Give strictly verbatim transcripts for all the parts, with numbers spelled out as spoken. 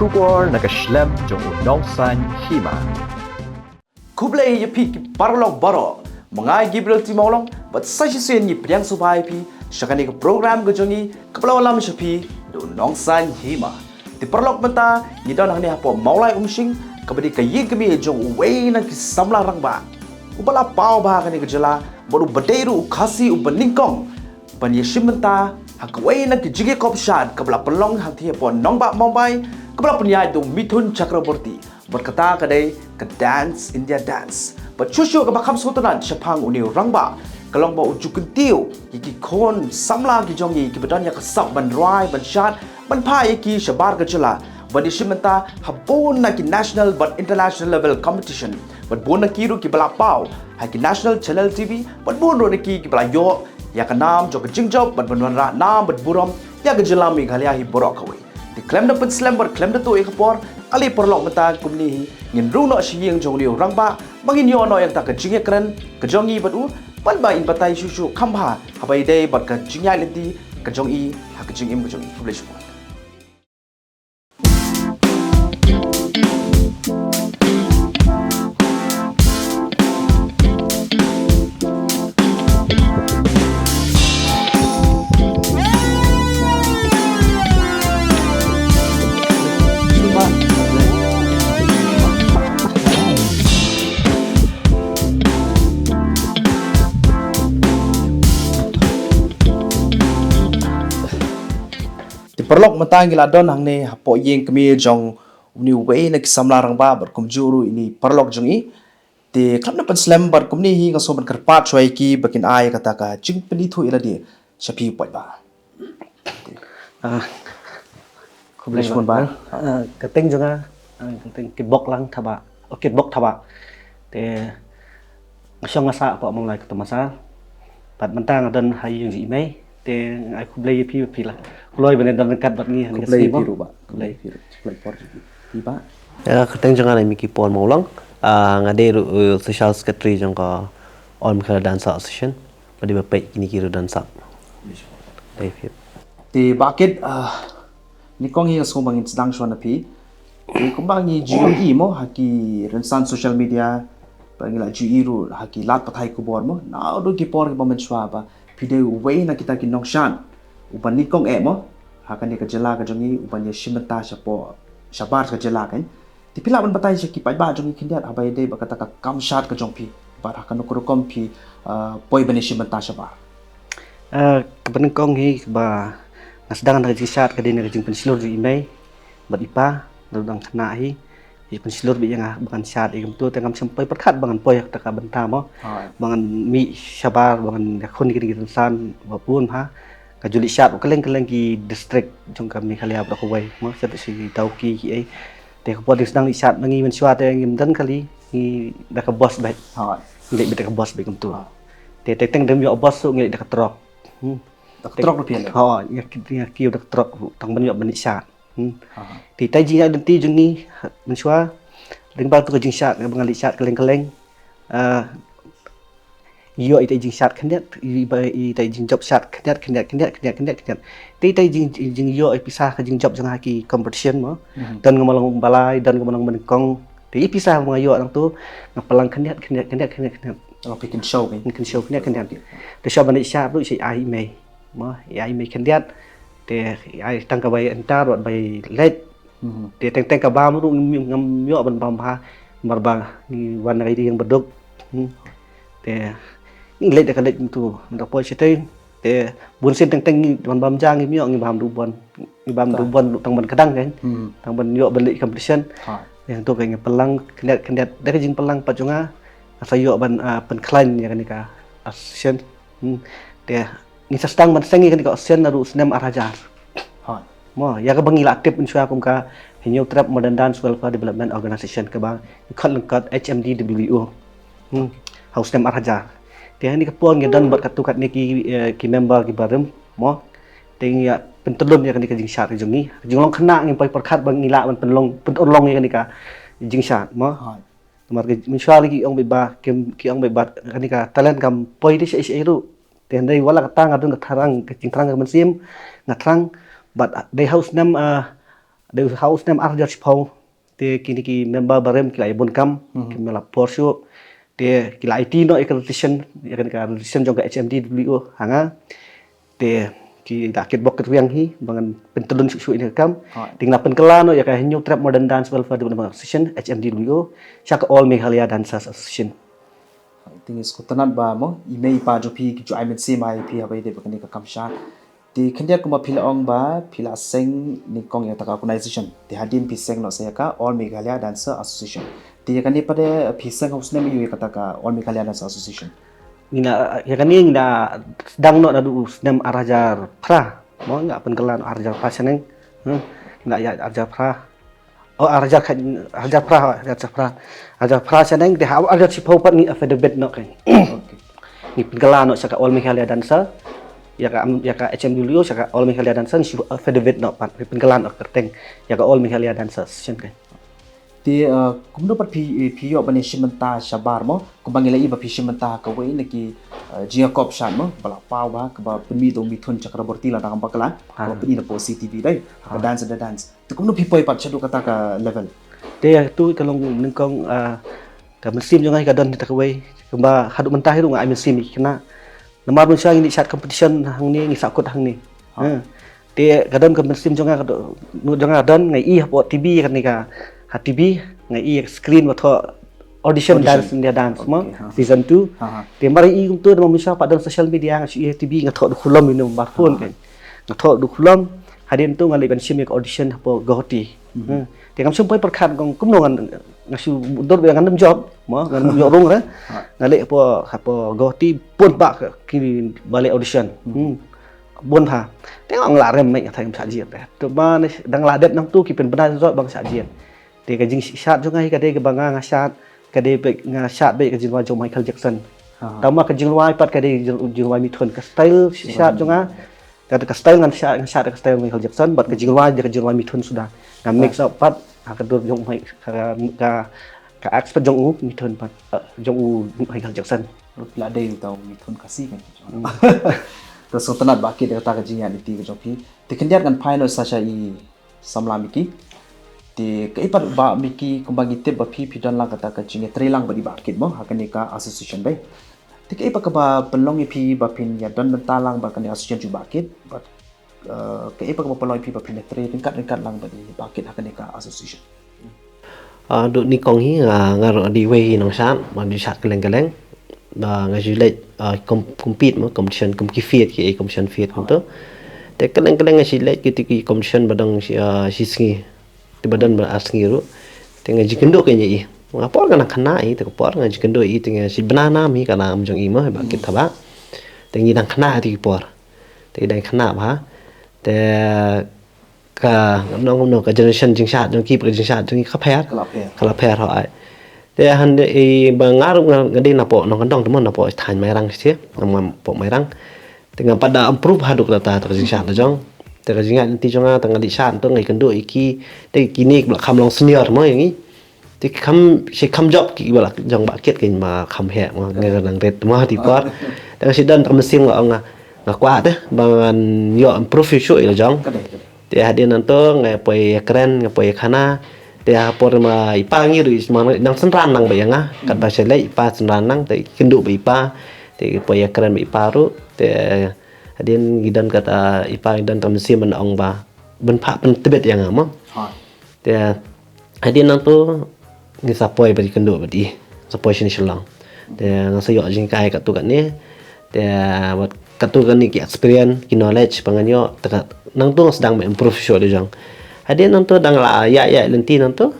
Khubor na ka shlem jong u Nongsaiñ Hima. Khublei ïa phi ki paralok baroh. Ma nga Gabriel T Mawlong bad sa shisien ngi pdiang sngewbha ïa phi sha kane ka program ka jong ngi kaba la wallam sha phi da u Nongsaiñ Hima. Te paralok mynta ngi don hangne hapoh Mawlai Umshing kaba dei ka ïing kmie jong uwei na ki samla rangbah uba la paw bha ha kane ka jylla bad uba dei ruh u Khasi uba nyngkong ban ïashim bynta ha kawei na ki jingïakop shad kaba la pynlong hangtei hapoh nongbah Mumbai kaba la pynïaid da u Mithun Chakraborty. Bad kata ka dei ka Dance India Dance. Bad shuh shuh kaba kham sngewtynnat shaphang une u rangbah ka long ba u ju kyntiew ïa ki khun samla ki jong ngi kiba don ïa ka sap ban rwai ban shad ban phah ïa ki shabar ka jylla ban ïashim bynta ha bun na ki national bad international level competition. Bad bun na ki ruh kiba la paw ha ki national channel T V bad bun ruh na ki kiba la ïoh ïa ka nam jong ka jingjop bad ban wanrah nam bad burom ïa ka jylla Meghalaya hi baroh kawei. Te khlem da pynslem bad khlem da tuh ïa ka por, ale paralok mynta kumne hi ngin rung noh sha ïing jong une u rangbah ba ngin ïoh noh ïa kata ka jingïakren ka jong ngi bad u, ban ba in batai shuh shuh kham bha haba ïadei bad ka jingïaid lynti ka jong i ha ka jingim ka jong i. Khublei shibun. Te paralok mynta ngi la don hangne hapoh ïing kmie jong une uwei na ki samla rangbah bad kumjuh ruh ine i paralok jong i. Te khlem da pynslem bad kumne hi nga sngew ban kyrpad shuwa ïa ki ba kin ai kata ka jingpynithuh ïa lade sha phi u paidbah. Ah, khublei shibun bah. Ah, ka kyrteng jong nga, ah, ka kyrteng Kitbok Lang Thabah, oh, Kitbok Thabah. Te nga shong nga sah hapoh Mawlai Khyrdop Massar. Bad mynta nga don ha ïing jong i mei. Te nga ai khublei ïa phi ba phi la kloi ban don ryngkat bad ngi ha kane ka sngi. Khublei ïa phi ruh bah. Khublei ïa phi ruh. Khublei por jong phi bah. Ïa, ka kyrteng jong nga dei Mickey Paul Mawlong. Ah, nga dei ruh, uh, Social Secretary jong ka All Meghalaya Dancer Association. Ba dei ba peit kine ki ruh dancer. Dei phi. Te bah Kit, ah, nyngkong hi nga sngew ba ngin sdang shuwa na phi. Te kumba ngi ju ïohi mo ha ki rynsan social media, ba ngi la ju ïohi ruh ha ki lad pathai khubor mo, naduh ki por kiba mynshuwa ba phi dei uwei na kita ki nongshad uba nyngkong eh mo ha kane ka jylla ka jong ngi, uba ïashim bynta shapoh shabar ka jylla kan. Te phi lah ban batai sha ki paidbah jong ngi khyndiat haba ïadei bad kata ka kam shad ka jong phi bad ha kano ka rukom phi, ah, poi ban ïashim bynta shabar. Ah, kaba nyngkong hi kaba nga sdang na ka jingshad ka dei na ka jingpynshlur jong i mei bad i pa, naduh dang khynnah hi. Ki pynshlur beit ïa nga ba ngan shad ïa ka mynta, te ngam shym poi pyrkhat ba ngan poi ha kata ka bynta mo. Ba ngan mih shabar, ba ngan ïakhun ïa kine ki rynsan ba bun bha. Nga ju leit shad kylleng kylleng ki district jong ka Meghalaya baroh kawei mo, shad sha ki Dawki ki ei. Te ka por dang sdang leit shad ma ngi mynshuwa te ngim don kali, ngi da ka bos beit. Ngi leit beit da ka bos beit kumta. Te teng teng da ngim ïoh bos ruh ngi leit da ka truck. Hmm. Da ka truck ruh phi leit? Hooid, ngi kiew da ka truck ruh tang ban ïoh ban leit shad. Hmm. Te ita i jingïaid lynti jong ngi mynshuwa lyngba tu ka jingshad, ba nga leit shad kylleng kylleng. Ah, ïoh ita i jingshad khyndiat, ita i jingjop shad khyndiat, khyndiat, khyndiat, khyndiat, khyndiat, khyndiat. Te ita i jing, jing, jingïoh i pisa ka jingjop jong nga ha ki competition mo. Don nga ma long balai, don nga ma long nyngkong. Te i pisa ba nga ïoh nangtu nga pynlang khyndiat, khyndiat, khyndiat, khyndiat, khyndiat. Oh, phi kynshew kan? Kynshew khyndiat, khyndiat. Te shuwa ban leit shad ruh sa ai i mei. Mo, ai i mei khyndiat. Te ai tang ka bai enter bad bai leit. Te teng teng ka bam ruh ngam, ngam ïoh ban bam bha. Namar ba ngi wan na ka ïing ba duk. Hmm. Te ngi leit da ka leit kumtu, mynta poi shatei. Te bun sien teng teng ngi ban bam ja ngim ïoh, ngi bam da u bon. Ngi bam da u bon tang ban kdang kan. Tang ban ïoh ban leit competition. Te hangtu ka ngi pynlang khyndiat khyndiat, da ka jingpynlang pat jong nga, nga sa ïoh ban, ah, pynkhlaiñ ïa kane ka association. Hmm. Te ngi sa sdang ban seng ïa kane ka association naduh u snem ar hajar. Mo, ïa kaba ngi la tip mynshuwa kum ka Hynñiewtrep Modern Dance Welfare Development Organisation, kaba ngi khot lyngkot H M D W O. Hmm. Ha u snem ar hajar. Te ha kane ka por ngi don bad katto katne ki, eh, ki member kiba rim mo. Te ngi ïa pyntyllun ïa kane ka jingshad ka jong ngi. Ka jinglong khynnah ngim poi pyrkhat ba ngi lah ban pynlong, pynurlong ïa kane ka jingshad mo. Namar ka mynshuwa lei ki ong beit ba, ki, ki ong beit ba kane ka talent kam poi dei shaei shaei ruh. Te hynrei wat la katta nga don ka thrang, ka jingthrang ka mynsiem, nga thrang. Bad dei ha u snem, ah, Dei ha u snem ar hajar shiphew. Te kine ki member barim ki la ïa bun kam, ki me la por shuh. Te ki la aiti noh ïa ka resolution, ïa kane ka resolution jong ka H M D W O ha nga. Te ki la kitbok kitrwiang hi ba ngan pyntylun shuh shuh ïa kane ka kam. Te ngi la pynkylla noh ïa ka Hynñiewtrep Modern Dance Welfare Development Association, H M D W O, sha ka All Meghalaya Dancers Association. Te ngi sngewtynnat ba mo i mei i pa jong phi ki ju ai mynsiem ïa phi haba ïadei bad kane ka kam shad. Te khyndiat kumba phi la ong ba phi la seng nyngkong ïa kata ka organisation. Te hadien phi seng noh sa ïa ka All Meghalaya Dancer Association. Te ïa kane pat de phi seng ha u snem aïu ïa kata ka All Meghalaya Dancer Association? Ngi la, ïa kane ngi la sdang noh naduh u snem ar hajar phra. Mo, ngi la pynkylla noh ar hajar phra shaneng. Ngi la ïa ar hajar phra. Oh, ar hajar khat, ar hajar phra, ar hajar phra. Ar hajar phra shaneng, te ha ar hajar shiphew pat ngi affidavit noh kane. Ngi pynkylla noh sha ka All Meghalaya Dancer. Ïa ka, ïa ka H M W O sha ka All Meghalaya Dancer ngi shu affidavit noh pat. Ngi pynkylla noh kyrteng ïa ka All Meghalaya Dancer Association kane. Te kumno pat phi, phi ïoh ban ïa shim bynta shabar mo? Kumba ngi la ïohi ba phi shim bynta ha kawei na ki jingïakop shad mo, ba la paw ba kaba pynmih da u Mithun Chakraborty lada ngam bakla, kaba pyni na poh C T V dei, ka Dance in the Dance. Te kumno phi poi pat shaduh kata ka level? Te tu ka long nyngkong ka mynsiem jong nga ka don ha kawei, kumba haduh mynta hi ruh nga ai mynsiem ïa ki khynnah. Namar mynshuwa ngi dei shad competition hangne, ngi sahkut hangne. Te ka don ka mynsiem jong nga, ka don, jong nga don, nga ïohi hapoh T V kane ka, ha T V nga ïohi screen ba thoh audition Dance India Dance mo, season two. Te mar ïohi kumto, namar mynshuwa pat don social media, nga shu ïohi ha T V, nga thoh duh khulom ïa u number phone kane. Nga thoh duh khulom, hadien tu nga leit ban shim ïa ka audition hapoh Guwahati. Te ngam shym poi pyrkhat kong kumno ngan, nga shu dur ba ngan nym jop mo, ngan nym ïoh rung re. Nga leit hapoh, hapoh Guwahati, bun bah ki ba leit audition. Bun bha. Te nga ong la rem mei, nga tharai ngam shah jied te. Te ba ne dang la dep nangtu ki pynbna jot ba nga shah jied. Te ka jingshad jong nga hi ka dei kaba nga nga shad, ka dei ba nga shad ba ka jingrwai jong Michael Jackson. Tangba ka jingrwai pat ka dei jing, jingrwai Mithun, ka style shad jong nga. Ka, ka style ngan shad, ngan shad ka style Michael Jackson, bad ka jingrwai ka jingrwai Mithun suda. Nga mix up pat ha ka dur jong Mike, ka, ka, ka expert jong u Mithun pat, jong u Michael Jackson. Ruh phi la dei uta u Mithun Khasi kan. Te sngewtynnat ba kit ïa kata ka jingïaid lynti ka jong phi. Te khyndiat ngan phai noh sa sha i samla Mickey. Te kaei pat Bah Mickey, kumba ngi tip ba phi phi don lang kata ka jingïatreilang bad i Bah Kit mo ha kane ka association dei. Te kaei pat kaba pynlong ïa phi ba phin ïa don bynta lang bad kane association jong i Bah Kit, bad kaei pat kaba pynlong ïa phi ba phin ïatrei ryngkat ryngkat lang bad i Bah Kit ha kane ka association? Haduh nyngkong hi nga, nga ruh dei uwei i nongshad ba ju shad kylleng kylleng. Ba nga ju leit compete mo, competition, kum ki FIAT, ki competition FIAT kumto. Te kylleng kylleng nga ju leit kito ki competition ba dang shi sngi. Te ba don ba ar sngi ruh. Te nga jingkynduh ka ïa i. Nga por nga nang khynnah i, te ka por nga jingkynduh i, te nga ju bna nam hi ka nam jong i mo, ba kit taba. Te ngi nang khynnah te ki por. Te i dang khynnah bha. Te ka nong nong ka generation jingshad jong ki, ka jingshad jong ki ka pher. Ka la pher. Ka la pher ho ai. Te hynda i ba nga ruh nga dei na poh nongkyndong te mo, na poh thaiñ Mairang shi. Nga poh Mairang. Te nga pat da improve haduh katta ta ka jingshad la jong. Te ka jingïaid lynti jong nga, te nga dei shad te nga ïakynduh ïa ki. Te kine ba la kham long senior mo ïa ngi. Te kham shi kham jop ki ba la jong Bah Kit ki ma kham heh mo, nga nang rit mo ha ti por. Te nga shi don ka mynsiem nga ong nga kwah te ba ngan ïoh improve shuh shuh ïa la jong. Te hadien nangto nga poi ïakren, nga poi ïakhana. Te ha por ma i pa ngi ruh i nang synran lang bad ïa nga. Katba sha leit i pa synran lang, te kynduh bad i pa. Te poi ïakren bad i pa ruh. Te hadien ngi don kata, i pa ngi don ka mynsiem ban ong ba ban phah pyntbit ïa nga mo. Te hadien nangto ngi sa poi bad ïakynduh bad i, sa poi shane Shillong. Te nga sa ïoh jinghikai katto katne. Te bad katto katne ki experience, ki knowledge ba ngan ïoh, te nangto nga sdang ban improve shuh la jong. Hadien nangto dang la ïaid ïaid lynti nangto.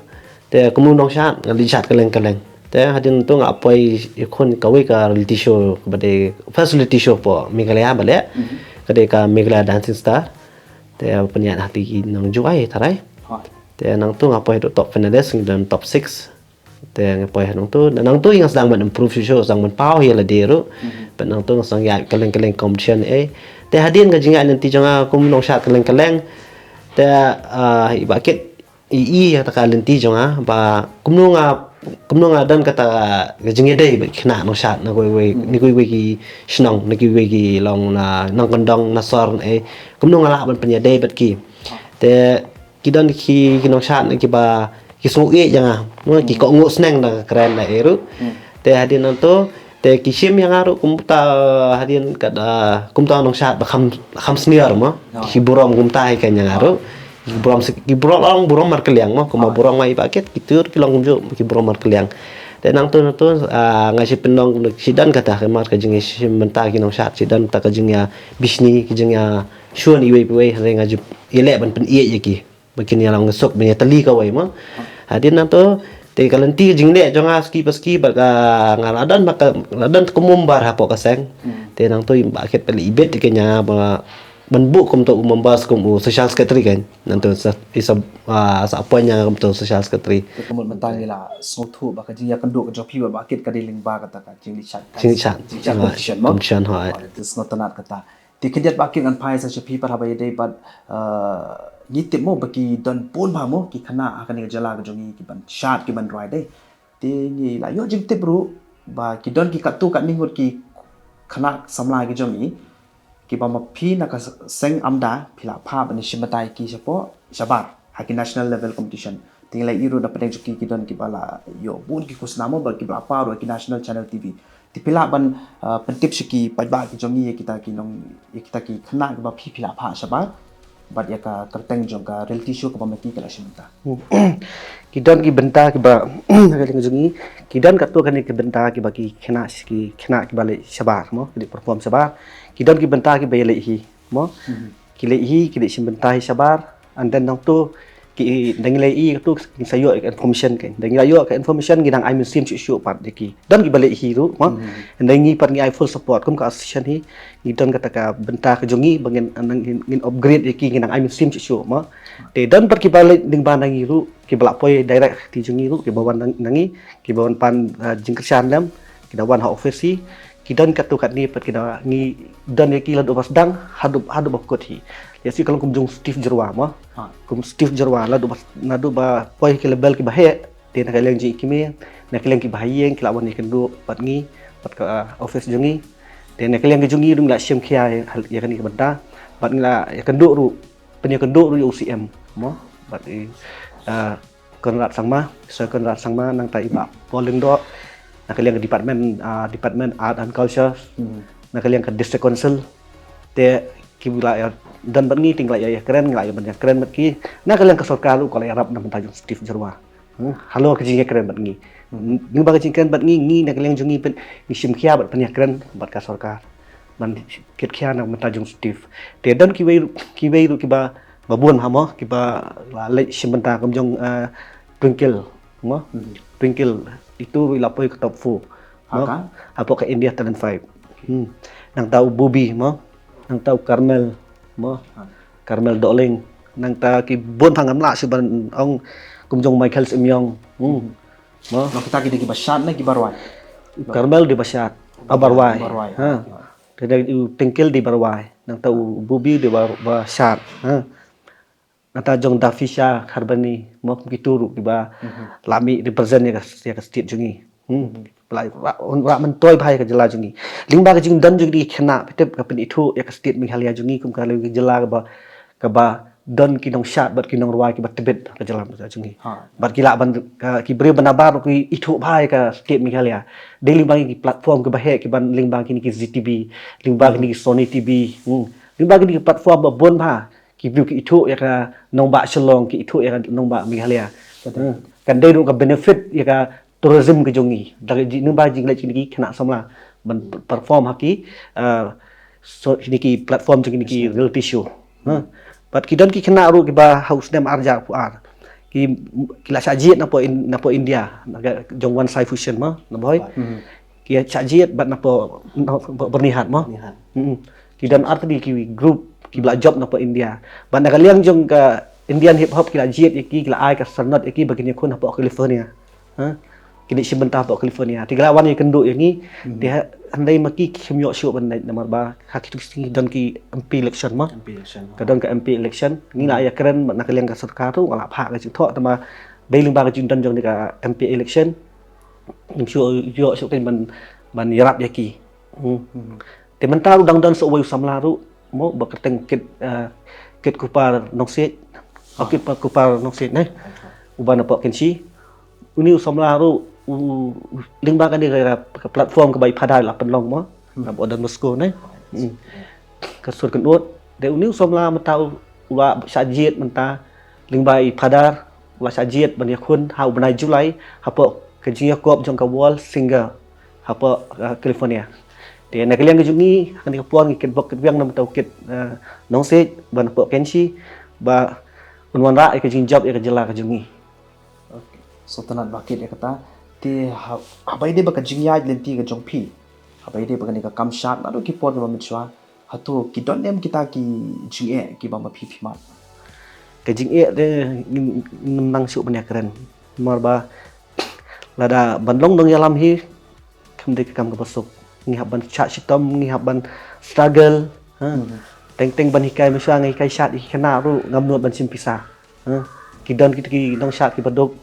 Te kum u nongshad nga dei shad kylleng kylleng. Te hadien nangto nga poi ïakhun kawei ka reality show kaba dei first reality show poh Meghalaya ba leh. Ka dei ka Meghalaya Dancing Star. Te pynïaid ha ti ki nong Jowai tharai. Te nangto nga poi haduh top finalist, ngi don top six. Te nga poi ha nangto, nangto nga sdang ban improve shuh shuh, sdang ban paw ïa lade ruh. Bad nangto nga sdang ïaid kylleng kylleng competition eh. Te hadien ka jingïaid lynti jong nga kum nongshad kylleng kylleng. Te i Bah Kit i ïa kata ka lynti jong nga ba kumno nga, kumno nga don kata ka jingïadei bad ki khynnah nongshad na kiwei kiwei, na kiwei kiwei ki shnong, na kiwei ki long na nongkyndong na sor eh. Kumno nga lah ban pynïadei bad ki. Te ki don ki, ki nongshad kiba ki sngew ïeit ïa nga, mo, ki kohnguh sneng da ka kren da eh ruh. Te hadien nangto te ki shim ïa nga ruh kumta, hadien kat, ah, kumta nongshad ba kham, kham snier, mo. Ki burom kumta hi kan ïa nga ruh. Ki burom se-, ki burom, long burom markylliang, mo, kumba burom nga i Bah Kit, kito ki long kumjuh ki burom markylliang. Te nangto nangto, ah, nga shu pynlong kumno, shi don kata ka mar ka jingïashim bynta ki nongshad, shi don kata ka jingïabishni, ka jingïashun iwei pa iwei, hynrei nga ju ïaleh ban pynïeit ïa ki ba kin ïalang suk ban ïatylli kawei, mo. Hadien nangto te ka lynti ka jingleh jong nga suki pa suki bad ka, nga la don ma ka, la don ka member hapoh ka seng. Te nangto i Bah Kit pynlong i bit ïa ka ïa nga ba ban buh kumto u member, kum u social secretary kan. Nangto sa, i sa, ah, sa appoint ïa nga kumto social secretary. Te ka mut mynta ngi la sngewthuh ba ka jingïakynduh ka jong phi bad Bah Kit ka dei lyngba kata ka jingleit shad. Jingleit shad. Jingleit shad competition, mo? Competition, hooid. Te sngewtynnat kata. Te khyndiat Bah Kit, ngan phai sa sha phi pat haba ïadei bad, eh, ngi tip, mo, ba ki don bun bha, mo, ki khynnah ha kane ka jylla ka jong ngi kiban shad, kiban rwai de. Te ngi la ïoh jingtip ruh ba ki don ki katto katne ngut ki khynnah samla ki jong ngi kiba ma phi na ka seng AMDA phi la phah ban ïashim bynta ïa ki shapoh shabar ha ki national level competition. Te ngi la ïohi ruh na pdeng jong ki ki don kiba la ïoh bun ki khusnam, mo, bad kiba la phah ruh ha ki national channel T V. Te phi lah ban, ah, pyntip sha ki paidbah ki jong ngi ïa kita ki nong, ïa kita ki khynnah kiba phi, phi la phah shabar bad ïa ka kyrteng jong ka reality show kaba ma ki ka la shim bynta. Ki don ki bynta kiba, ka jong ngi, ki don katto katne ki bynta kiba ki khynnah, ki khynnah kiba leit shabar, mo, ki leit perform shabar. Ki don ki bynta kiba ïaleit hi, mo. Ki leit hi, ki leit shim bynta hi shabar, and then nangto ki, da ngi la ïohi kato, ngi sa ïoh ka information kan. Da ngi la ïoh ka information, ngi dang ai mynsiem shuh shuh pat ïa ki. Don kiba leit hi ruh, mo. And then ngi pat ngi ai full support kum ka association hi. Ngi don kata ka bynta ka jong ngi ba ngin, ngin, ngin upgrade ïa ki, ngi dang ai mynsiem shuh shuh, mo. Te don pat kiba leit lyngba na ngi ruh, kiba la poi direct ha kti jong ngi ruh, kiba wan na, na ngi, kiba wan pan, ah, jingkyrshan lem, ki da wan ha office hi. Ki don katto katne pat ki da, ngi don ïa ki naduh ba sdang haduh, haduh ba kut hi. Ïa shi ka long kum jong Steve Jyrwa, mo. Kum Steve Jyrwa, naduh ba, naduh ba poi ki level kiba heh, te na ka liang jingkmen, na ka liang kiba ha ïing ki la wan ïakynduh bad ngi, bad ka, ah, office jong ngi. Te na ka liang ka jong ngi ruh ngi la shim khia ïa, ïa kane ka bynta, bad ngi la ïakynduh ruh, pynïakynduh ruh ïa u C M, mo, bad i, ah, Conrad Sangma, Sir Conrad Sangma, nangta i Bah Paul Lyngdoh, na ka liang ka department, ah, department Art and Culture, na ka liang ka District Council, te ki la ïa don bad ngi, te ngi la ïa, ïakren, ngi la ïa ban ïakren bad ki, na ka liang ka sorkar ruh ka la ïarap na bynta jong Steve Jyrwa. Hmm, halor ka jingïakren bad ngi. Lyngba ka jingkren bad ngi, ngi na ka liang jong ngi pyn, ngi shim khia bad pynïakren bad ka sorkar ban kit khia na bynta jong Steve. Te don kiwei, kiwei ruh kiba, ba bun ha mo, kiba la leit shim bynta kum jong, eh, Twinkle, mo. Twinkle itu ruh i la poi ka top four, mo. Hapoh ka India Talent Five. Hmm. Nangta u Bobby, mo. Nangta u Carmel, mo. Carmel Dohling. Nangta ki bun bha, ngam lah shuh ban ong, kum jong Michael Symyong. Hmm. Mo. Long kita ki dei kiba shad ne kiba rwai? Carmel dei ba shad. Ah, ba rwai. Ba rwai. Ha. Te dei u Twinkle dei ba rwai. Nangta u Bobby dei ba, ba shad. Ha. Nangta jong Dafisha Kharbani, mo, kum kitu ruh kiba la mih represent ïa ka, ïa ka state jong ngi. Hmm. Ba la, ba la, ba la myntoi bha ïa ka jylla jong ngi. Lyngba ka jingdon jong ki khynnah, phi tip, ka pynithuh ïa ka state Meghalaya jong ngi kum ka long ka jylla kaba, kaba don ki nongshad bad ki nongrwai kiba tbit ha ka jylla jong ngi. Bad ki lah ban, ka, ki briew ba nabar ki ithuh bha ïa ka state Meghalaya. Dei lyngba ki platform kiba heh, kiba lyngba kine ki Zee T V, lyngba kine ki Sony T V. Hmm. Lyngba kine ki platform ba bun bha. Ki briew ki ithuh ïa ka nongbah Shillong, ki ithuh ïa ka nongbah Meghalaya. Hmm. Kan dei ruh ka benefit ïa ka tourism ka jong ngi. Da ka jing, lyngba jingïaleit jong ki khynnah samla ban perform ha ki, eh, so, kine ki platform jong kine ki reality show. Hmm. Bad ki don ki khynnah ruh kiba ha u snem arhajar arphew ar. Ki, ki la shah jied napoh In-, napoh India, na ka jong One Sai Fusion mo, na Bhoi. Hmm. Ki shah jied bad napoh, napoh Byrnihat mo. Byrnihat. Hmm. Ki don artylli ki group kiba la jop napoh India. Bad na ka liang jong ka Indian hip hop ki la jied ïa ki, ki la ai ka sanad ïa ki ba kin ïakhun hapoh California. Ha? Kin ïashim bynta hapoh California. Te ki la wan ïakynduh ïa ngi. Hmm. Te ha, hynrei ma ki kim ïoh shuh ban leit namar ba ha kitu ki sngi don ki M P election mo. M P election. Ka don ka M P election. Ngi la ïakren bad na ka liang ka sorkar ruh, nga la phah ka jingthoh, tangba dei lyngba ka jingdon jong kane ka M P election. Ngim shu ïoh shuh kein ban, ban ïarap ïa ki. Hmm. Hmm. Te mynta ruh dang don sa uwei u samla ruh mo, ba kyrteng Kit, eh, Kit Kupar Nongsiej. Okit pa kupar nong sit ne. Uban na pok kensi. Uni u samla ru u lingba kane ka, ka platform kaba i Phadar la pynlong mo. Na pok Don Bosco ne. Hmm. Ka sur kynut. De uni u samla mynta u la shah jied mynta lingba i Phadar u la shah jied ban ïakhun ha u bnai July ha pok ka jingïakop jong ka World Singer ha pok, uh, California. Te na ka liang ka jong ngi ha kane ka por ngi kit bok kit biang na mynta u kit, uh, nong sit ban pok kensi ba un wanrah ïa ka jingjop ïa ka jylla ka jong ngi. Okay. So tang ba kit ïa kata te ha, haba ïadei ba ka jingïaid lynti ka jong phi. Haba ïadei ba kane ka kam shad naduh ki por kiba mynshuwa. Hato ki don em kita ki jingeh kiba ma phi phi mad? Ka jingeh te ngim, ngim nang shuh ban ïakren. Namar ba lada ban long nongïalam hi kam dei ka kam kaba suk. Ngi hap ban shah shitom, ngi hap ban struggle. Ha. Hmm. Teng teng ban hikai mynshuwa ngi hikai shad ïa ki khynnah ruh ngam nud ban shim pisa. Ha. Ki don kita ki nongshad kiba duk,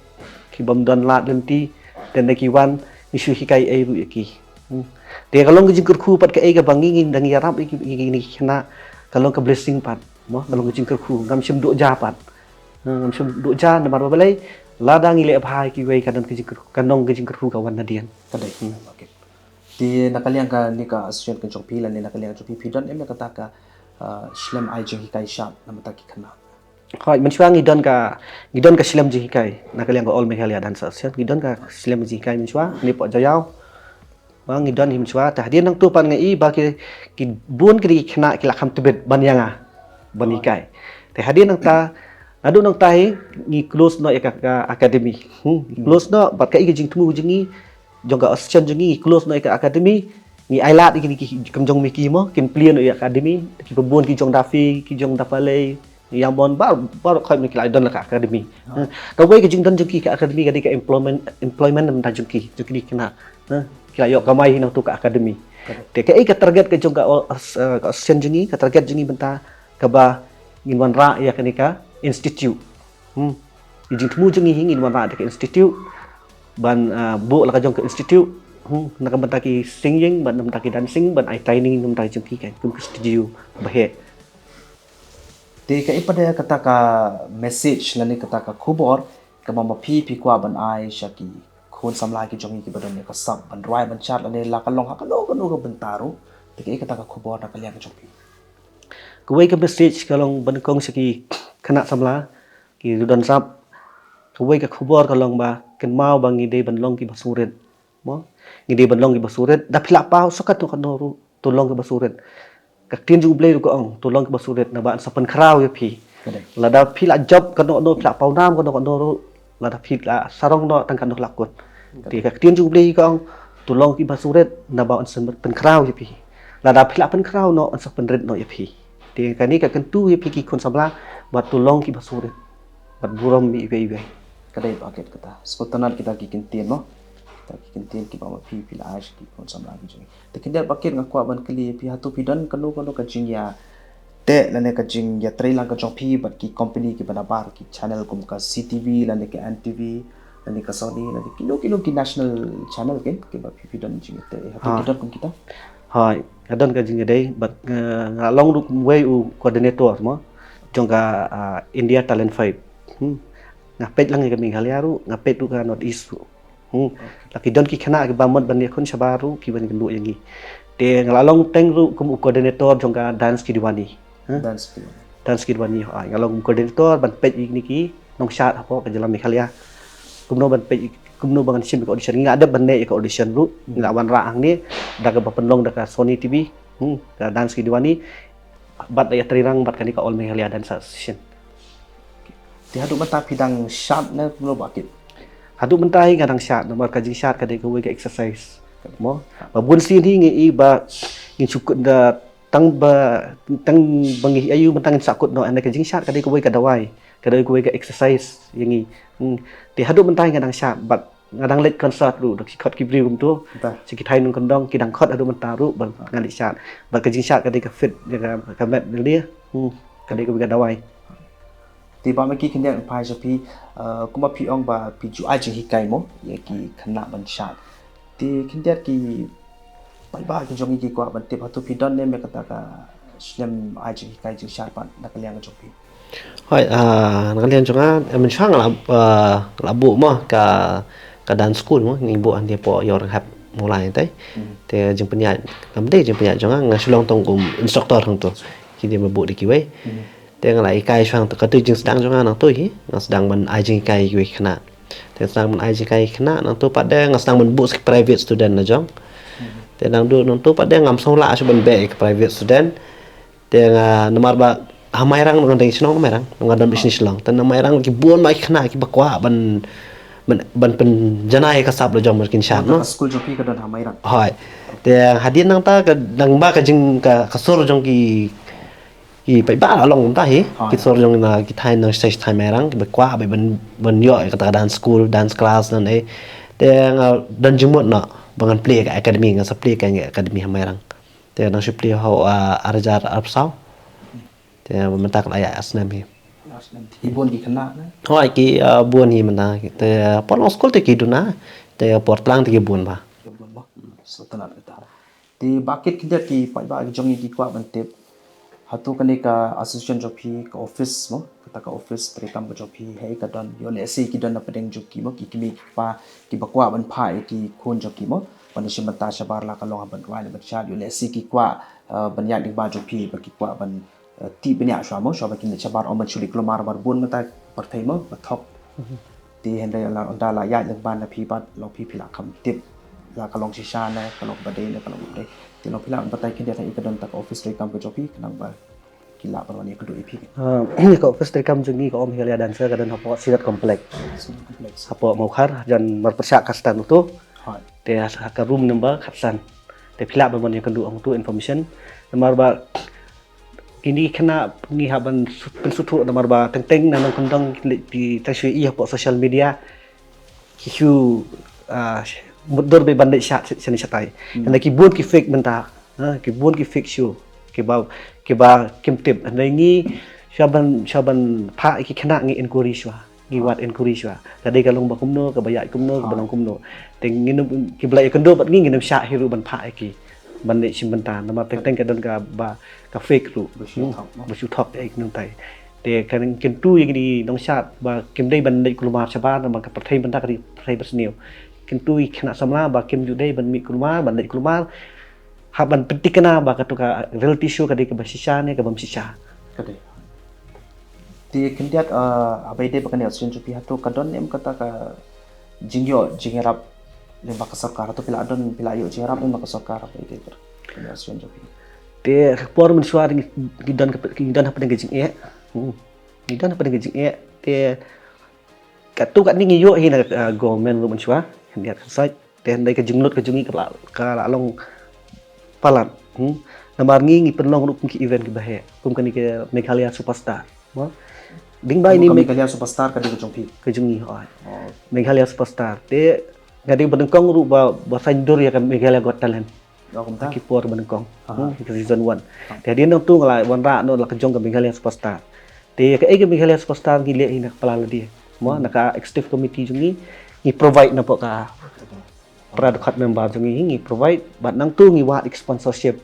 ki bym don lad lynti, te nda ki wan ngi shu hikai ei ruh ïa ki. Hmm. Te ka long ka jingkyrkhu pat kaei kaba ngi ngi dang ïarap ïa ki, ïa ki, ïa ki khynnah, ka long ka blessing pat. Mo, ka long ka jingkyrkhu, ngam shym duh ja pat. Ha, ngam shym duh ja namar ba balei lada ngi leh bha ïa kiwei ka don ka jingkyrkhu, ka long ka jingkyrkhu ka wan nadien. Ka dei. Hmm. Okay. Te na ka liang kane ka association ka jong phi lane na ka liang ka jong phi phi don em ïa kata ka, uh, shlem ai jinghikai shad na bynta ki khynnah? Hooid, mynshuwa ngi don ka, ngi don ka shlem jinghikai na ka liang ka All Meghalaya Dance Association, ngi don ka shlem jinghikai mynshuwa ne pok Jaïaw. Ba ngi don hi mynshuwa, te hadien nangto pat nga i ba ki, ki bun ki dei ki khynnah ki la kham tbit ban ïa nga ban hikai. Te hadien nangta naduh nangta hi ngi close noh ïa ka, ka academy. Hmm, ngi close noh bad ka i ka jingthmu jong ngi jong ka association jong ngi, ngi close noh ïa ka academy. Ngi ailad ïa kine ki kum jong me ki mo, kin plie noh ïa ka academy. Kiba bun ki jong Daffy, ki jong Dapalei, Yangon, bar, bar khoi me ki la don la ka academy. Ha. Kawei ka jingdon jong ki ka academy ka dei ka employment, employment na bynta jong ki, jong kine ki khynnah. Ha. Ki la ïoh kamai hi nangto ka academy. Correct. Te kaei ka target ka jong ka, uh, ka association jong ngi, ka target jong ngi mynta kaba ngin wanrah ïa kane ka institute. Hmm. Ki jingthmu jong ngi hi ngin wanrah da ka institute ban, ah, buh la ka jong ka institute. Hmm. Na ka bynta ki singing, ban na ka bynta ki dancing, ban ai training na ka bynta ki jong ki kan kum ka studio ba heh. Te kaei pat kata ka message lane kata ka khubor kaba ma phi phi kwah ban ai sha ki khun samla ki jong ngi kiba don ïa ka sap ban rwai ban shad lane la ka long ha kano kano ka bynta ruh. Te kaei kata ka khubor na ka liang ka jong phi? Kawei ka message ka long ban kong sha ki khynnah samla ki don sap. Kawei ka khubor ka long ba kynmaw ba ngi dei ban long kiba sngewrit. Mo? Ngi dei ban long kiba sngewrit. Da phi la paw sa katno katno ruh to long kiba sngewrit. Ka ktien jong U Blei ruh ka ong to long kiba sngewrit naba yn sa pynkhraw ïa phi. Lada phi la jop katno katno, phi la paw nam katno katno ruh, lada phi la sarong noh tang katno la kut. Te ka ktien jong U Blei ka ong to long kiba sngewrit naba yn sa pynkhraw ïa phi. Lada phi la pynkhraw noh yn sa pynrit noh ïa phi. Te kane ka kyntu ïa phi ki khun samla bad to long kiba sngewrit bad burom ïa iwei iwei. Ka dei ba kit kata. Sngewtynnat kita ki ktien mo. Kita ki ktien kiba ma phi phi la ai sha ki khun samla ki jong ngi. Te khyndiat ba kit nga kwah ban kylli ïa phi, hato phi don kano kano ka jingïa teh lane ka jingïatreilang ka jong phi bad ki company kiba nabar, ki channel kum ka C T V lane ka N T V lane ka Sony lane kino kino ki national channel kin kiba phi phi don jingïateh, hato ki don kum kita? Hooid, nga don ka jingïadei bad nga, nga long ruh kum uwei u coordinator mo jong ka, ah, India Talent Fight. Hmm. Nga peit lang ïa ka Meghalaya ruh, nga peit ruh ka North East ruh. Hmm. La ki don ki khynnah kiba mut ban ïakhun shabar ruh kiba ïakynduh ïa ngi. Te nga la long teng ruh kum u coordinator jong ka Dance Ki Diwani. Hmm. Dance Ki Diwani. Dance Ki Diwani, ah, nga long kum coordinator ban peit ïa kine ki nongshad hapoh ka jylla Meghalaya. Kumno ban peit, kumno ban shim ka audition. Ngi la dep ban leit ïa ka audition ruh. Ngi la wanrah hangne da kaba pynlong da ka Sony T V. Hmm, ka Dance Ki Diwani. Bad da ïatreilang bad kane ka All Meghalaya Dance Association. Te haduh mynta phi dang shad ne kumno ba kit? Haduh mynta hi nga dang shad namar ka jingshad ka dei kawei ka exercise. Mo? Ba bun sien hi ngi i ba ngin shu kut da tang ba, tang ba ngi ayu mynta ngin sa kut noh, hynrei ka jingshad ka dei kawei ka dawai, ka dei kawei ka exercise ïa ngi. Hmm. Te haduh mynta hi nga dang shad bad nga dang leit concert ruh da ki khot ki briew kumto. Sha ki thaiñ nongkyndong ki dang khot haduh mynta ruh bad nga leit shad. Bad ka jingshad ka dei ka fit ïa ka, ka met ne. Hmm, ka dei kawei ka dawai. Te ba ma ki khyndiat phai sha phi, eh, kumba phi ong ba phi ju ai jinghikai mo ïa ki khynnah ban shad. Te khyndiat ki paidbah ki jong ngi ki kwah ban tip, hato phi don ne em ïa kata ka shlem ai jinghikai jingshad pat na ka liang ka jong phi? Hoi, ah, na ka liang jong nga, eh, mynshuwa nga la, ah, la buh mo ka, ka dance school mo, ngi buh hangtei hapoh Ïew Rynghap Mawlai te. Te jingpynïaid, kam dei jingpynïaid jong nga, nga shu long tang kum instructor hangto. Ki dei ma buh da kiwei. Te nga la hikai shuwa hangto, katu jingsdang jong nga nangto hi, nga sdang ban ai jinghikai ïa kiwei ki khynnah. Te sdang ban ai jinghikai ïa ki khynnah nangto pat de nga sdang ban buh sa ki private student la jong. Te nangto nangto pat de ngam sngewlah shuh ban beh ïa ki private student. Te nga namar ba ha Mairang nga dang shnong Mairang, nga dang bishni Shillong. Te na Mairang ki bun ba ki khynnah kiba kwah ban, ban, ban pynjanai ka sap la jong ban kin shad, no? Ka skul jong phi ka don ha Mairang. Hoi. Te hadien nangta ka dang ba ka jing ka, ka sur jong ki, ki paidbah la long kumta hi. Hoi. Ki sur jong na ki thaiñ nongshai thaiñ Mairang kiba kwah ba ban, ban ïoh ïa kata ka dance school, dance class, don eh. Te nga don jingmut noh ba ngan plie ka academy, nga sa plie ka academy ha Mairang. Te nang shu plie ha, ah, ar hajar arphew saw. Te mynta ka la ïaid ar snem hi. Ar snem. Ki bun ki khynnah ne? Hoi, ki, ah, bun hi mynta. Te, ah, por long skul te ki duna. Te por tlang te ki bun bha. Ki bun bha. Hmm, sngewtynnat kata. Te ba kit khyndiat ki paidbah ki jong ngi ki kwah ban tip, hato kane ka association jong phi, ka office mo, kata ka office treikam ka jong phi, hei ka don, ïoh lehse ki don na pdeng jong ki mo, ki kmie ki kpa kiba kwah ban phah ïa ki khun jong ki mo ban ïashim bynta shabar, la ka long ha ban rwai la ban shad, ïoh lehse ki kwah, eh, ban ïaid lyngba jong phi, ba ki kwah ban, eh, tih bniah shuwa mo, shuwa ba kin leit shabar, ym ban shu leit kulmar mar bun mynta pyrthei mo ba thok. Te hynrei la ynda la ïaid lyngba na phi bad, long phi, phi la kham tip, la ka long shisha ne ka long ba dei ne ka long ba dei. Te long phi lah ban batai khyndiat ha i ka don ta ka office treikam ka jong phi khnang ba ki lah ban wan ïakynduh ïa phi. Ah, ka office treikam jong ngi ka Meghalaya Dancer ka don hapoh Synod Complex. Synod Complex. Hapoh Mawkhar, jan marpyrshah ka stand uto. Hoi. Te ha ka room number khatsan. Te phi lah ban wan ïakynduh hangto information. Namar ba kine ki khynnah ngi hap ban su-, pynsngewthuh namar ba teng teng na nongkyndong ki leit phi tang shu ïohi hapoh social media. Ki shu, ah, mutdur beit ban leit shad shane shatai. Hmm. Hynrei ki bun ki fake mynta, ha, ki bun ki fake show. Kiba, kiba kim tip. Hynrei ngi shuwa ban, shuwa ban phah ïa ki khynnah ngi inquiry shuwa. Ngi wad inquiry shuwa. Ka dei ka long ba kumno, kaba ïaid kumno, kaba long kumno. Te ngin ym, kiba la ïakynduh bad ngi ngin ym shah hi ruh ban phah ïa ki ban leit shim bynta. Namar teng teng ka don kaba ka fake ruh. Ba shu thok, no? Ba shu thok ïa ki nangtai. Te kan kyntu ïa kine ki nongshad ba kim dei ban leit kulmar shabar namar ka pyrthei mynta ka dei pyrthei basniew. Kyntu ïa ki khynnah samla ba kim ju dei ban mih kulmar, ban leit kulmar. Hap ban pynthikna ba kato ka reality show ka dei kaba shisha ne ka bym shisha. Ka dei. Te khyndiat, ah, haba ïadei bad kane association jong phi, hato ka don ne em kata ka jingïoh jingïarap lyngba ka sorkar, hato phi la don, phi la ïoh jingïarap lyngba ka sorkar haba ïadei bad kane association jong phi? Te por mynshuwa ngi don ka, ngi don hapdeng ka jingeh. Hmm. Ngi don hapdeng ka jingeh. Te kato katne ngi ïoh hi na, ah, government ruh mynshuwa. Khyndiat khynsoit. Te hynrei ka jinglut ka jong ngi ka la, ka la long palat. Hmm. Namar ngi ngi pynlong ruh kum ki event kiba heh. Kum kane ka Meghalaya Superstar. Mo? Ding ba ini Meghalaya Superstar ka dei ka jong phi? Ka jong ngi, hoi. Oh. Meghalaya Superstar. Te nga dei ba nyngkong ruh ba, ba saiñdur ïa ka Meghalaya Got Talent. Oh, kumta? Ki por ba nyngkong. Aha. Hmm, ka season one. Ah. Te hadien nangto nga la wanrah noh la ka jong ka Meghalaya Superstar. Te kaei ka Meghalaya Superstar ngi leh hi na ka pla lade. Mo, na ka executive committee jong ngi, ngi provide na pok ka para dkhot member jong ngi, ngi provide, bad nangto ngi wad ïa ki sponsorship.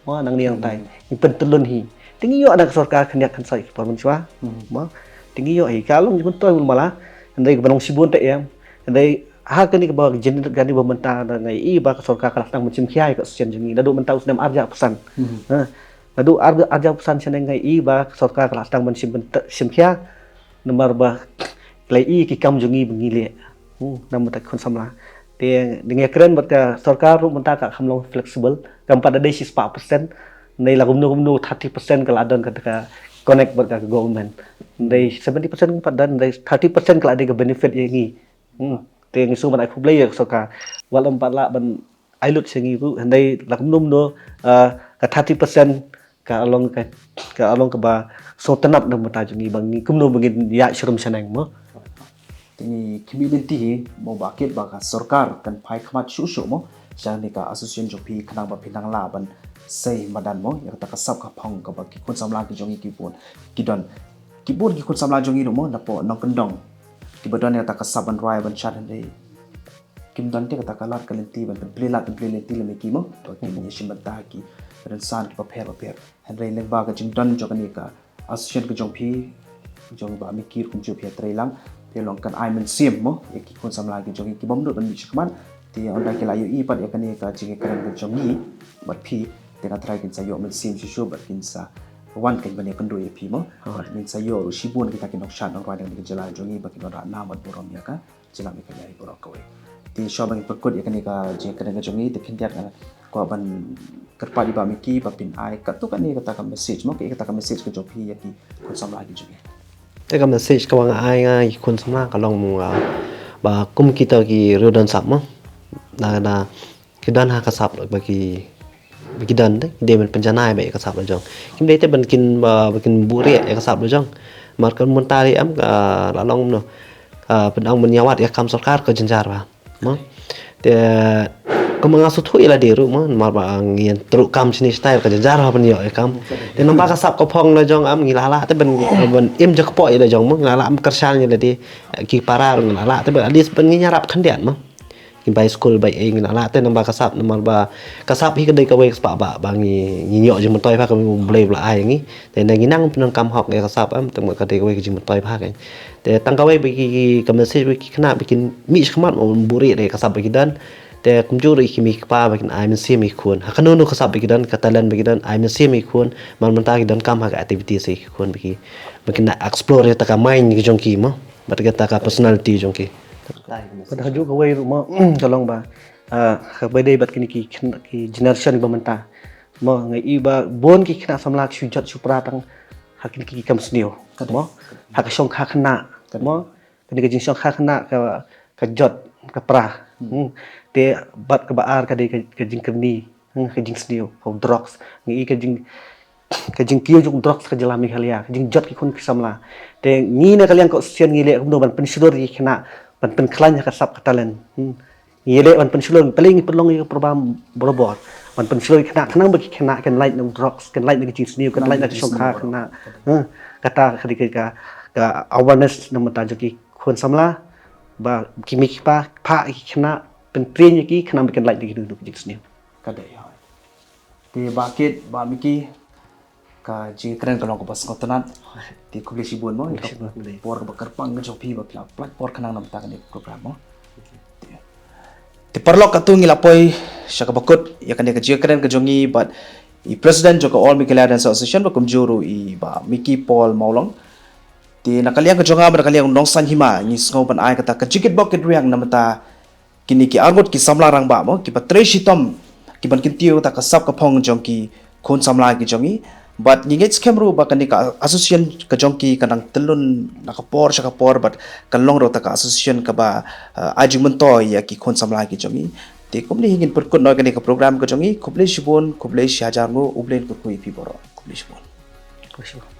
Mo, nangne nangtai. Ngi pyntyllun hi. Te ngi ïoh na ka sorkar khyndiat khynsoit ki por mynshuwa. Mo, te ngi ïoh hi ka long jingmyntoi mala. Hynrei kaba long shibun te em. Hynrei ha kane kaba jin kane ba mynta nga i ba ka sorkar ka la sdang ban shim khia ïa ka association jong ngi. Naduh mynta u snem ar hajar arphew san. Ha. Naduh ar, ar hajar arphew san shaneng nga i ba ka sorkar ka la sdang ban shim bynta, shim khia. Namar ba ki la i ki kam jong ngi ba ngi leh. Hmm, namar ta khun samla. Te dang ïakren bad ka sorkar ruh mynta ka kham long flexible. Kam pat da dei shispah percent. Dei la kumno kumno thirty percent ka la don ka, ka connect bad ka government. Dei seventy percent kam pat don, dei thirty percent ka la dei ka benefit ïa ngi. Hmm. Te ngi sngewbha ban ai khublei ïa ka sorkar. Wat la ym pat lah ban ai lut sha ngi ruh, hynrei la kumno kumno, ah, ka thirty percent ka long ka, ka long kaba sngewtynnat na ka bynta jong ngi ba ngi kumno ba ngin ïaid sharum shaneng mo. Te ngi khmih lynti hi mo ba kit ba ka sorkar kan phai khmat shuh shuh mo sha kane ka association jong phi khnang ba phin nang lah ban sei madan mo ïa kata ka sap ka phong kaba ki khun samla ki jong ngi ki bun ki don. Ki bun ki khun samla jong ngi ruh mo napoh nongkyndong kiba don ïa kata ka sap ban rwai ban shad hynrei kim don te kata ka lad ka lynti ban pynplie lad pynplie lynti lem ïa ki mo. Ba kin ïashim bynta ki rynsan kiba pher ba pher. Hynrei lyngba ka jingdon jong kane ka association ka jong phi, jong Bah Miki ruh kumjuh phi ïatreilang, phi long kan ai mynsiem mo ïa ki khun samla ki jong ngi ki bym nud ban mih shakhmat. Te ynda ki la ïohi pat ïa kane ka jingkren ka jong ngi bad phi, te nga tharai kin sa ïoh mynsiem shuh shuh bad kin sa wan kan ban ïakynduh ïa phi mo. Bad ngin sa ïoh ruh shibun kita ki nongshad nongrwai na kane ka jylla jong ngi ba kin wanrah nam bad burom ïa ka jylla Meghalaya baroh kawei. Te shuwa ban pynkut ïa kane ka jingkren ka jong ngi, te khyndiat nga kwah ban kyrpad ïa Bah Miki ba phin ai katto katne kata ka message mo, kata ka message ka jong phi ïa ki khun samla ki jong ngi. Te ka message kaba nga ai ïa ki khun samla ka long mo, ah, ba kum kita ki riew don sap mo, na na ki don ha ka sap ba ki ba ki don te ki dei ban pynjanai ba ïa ka sap la jong. Kim dei te ban kin ba ba kin buhrieh ïa ka sap la jong. Mar ka mynta ri am ka la long no. Ka pynang ban ïawad ïa ka kam sorkar ka jynjar ba. Mo. Te kumba nga sngewthuh ïa lade ruh mo, mar ba ngi ïa trei kam shini style ka jynjar ba ban ïoh ïa kam. Te namba ka sap ka phong la jong am ngi la lah te ban ban im jakpoh ïa la jong mo, ngi la lah am kyrshan ïa lade ki para ruh ngi la lah te ban at least ban ngin ïarap khyndiat mo. Ki bai skul bai ei ngi la lah te namba ka sap namar ba ka sap hi ka dei kawei ka spah ba ba ngi ngi ïoh jingmyntoi ba ka Blei ba la ai ngi. Te ngi nang pyndonkam hok ïa ka sap am te ka dei kawei ka jingmyntoi ba ka. Te tang kawei ba ki ki ka message ba ki khynnah ba kin mih shakhmat mo buhrieh ïa ka sap ba ki don. Te kumjuh ruh ki mei ki pa ba kin ai mynsiem ïa ki khun. Ha kano kano ka sap ba ki don, ka talent ba ki don, ai mynsiem ïa ki khun. Mar mynta ki donkam ha ka activities ïa ki khun ba ki ba kin explore ïa ta ka mind ki jong ki mo. Bad kata ka personality jong ki. Bad ha juh kawei ruh mo, ka long ba, ah, kaba dei bad kine ki khynnah ki generation ba mynta. Mo nga i ba bun ki khynnah samla ki shu jot shu pra tang ha kine ki kam sniew. Mo ha ka shongkha khynnah. Mo kane ka jingshongkha khynnah ka ka jot ka pra. Hmm. Te bad kaba ar ka dei ka, ka jingkyrni, hmm, ka jingsniew, ka drugs. Nga i ka jing ka jingkiew jong drugs ka jylla Meghalaya, ka jingjot ki khun ki samla. Te ngi na ka liang ka association ngi leh kumno ban pynshlur ïa ki khynnah, ban pynkhlaiñ ïa ka sap ka talent. Hmm. Ngi leh ban pynshlur, balei ngi pynlong ïa ka program barabor. Ban pynshlur ïa ki khynnah, khnang ba ki khynnah kin lait na drugs, kin lait na ka jingsniew, kin lait na ka shongkha khynnah. Hmm. Kata ka dei ka, ka awareness na bynta jong ki khun samla, ba ki mei ki pa, phah ïa ki khynnah, pyntrain ïa ki, khnang ba kin lait na kino kino ka jingsniew. Ka dei, hooid. Te Bah Kit, Bah Miki, ka jingkren ka long kaba sngewtynnat. Te khublei shibun mo, ïa ka por kaba kyrpang ka jong phi ba phi la pynlait por khnang na bynta kane ka program mo. Te, te paralok, katto ngi la poi sha kaba kut ïa kane ka jingkren ka jong ngi bad i President jong ka All Meghalaya Dance Association ba kumjuh ruh i Bah Miki Paul Mawlong. Te na ka liang ka jong nga bad na ka liang u Nongsaiñ Hima ngi sngew ban ai kata ka jingkitbok kitrwiang na bynta kine ki arngut ki samla rangbah mo, kiba trei shitom, kiban kyntiew ïa ka sap ka phong jong ki khun samla ki jong ngi. Bad ngi ngeit skhem ruh ba kane ka association ka jong ki ka nang tyllun na ka por sha ka por, bad kan long ruh kata ka association kaba, eh, ai jingmyntoi ïa ki khun samla ki jong ngi. Te kumne hi ngin pynkut noh ïa kane ka program ka jong ngi. Khublei shibun, khublei shihajar nguh, U Blei un kyrkhu ïa phi baroh. Khublei shibun. Khublei shibun.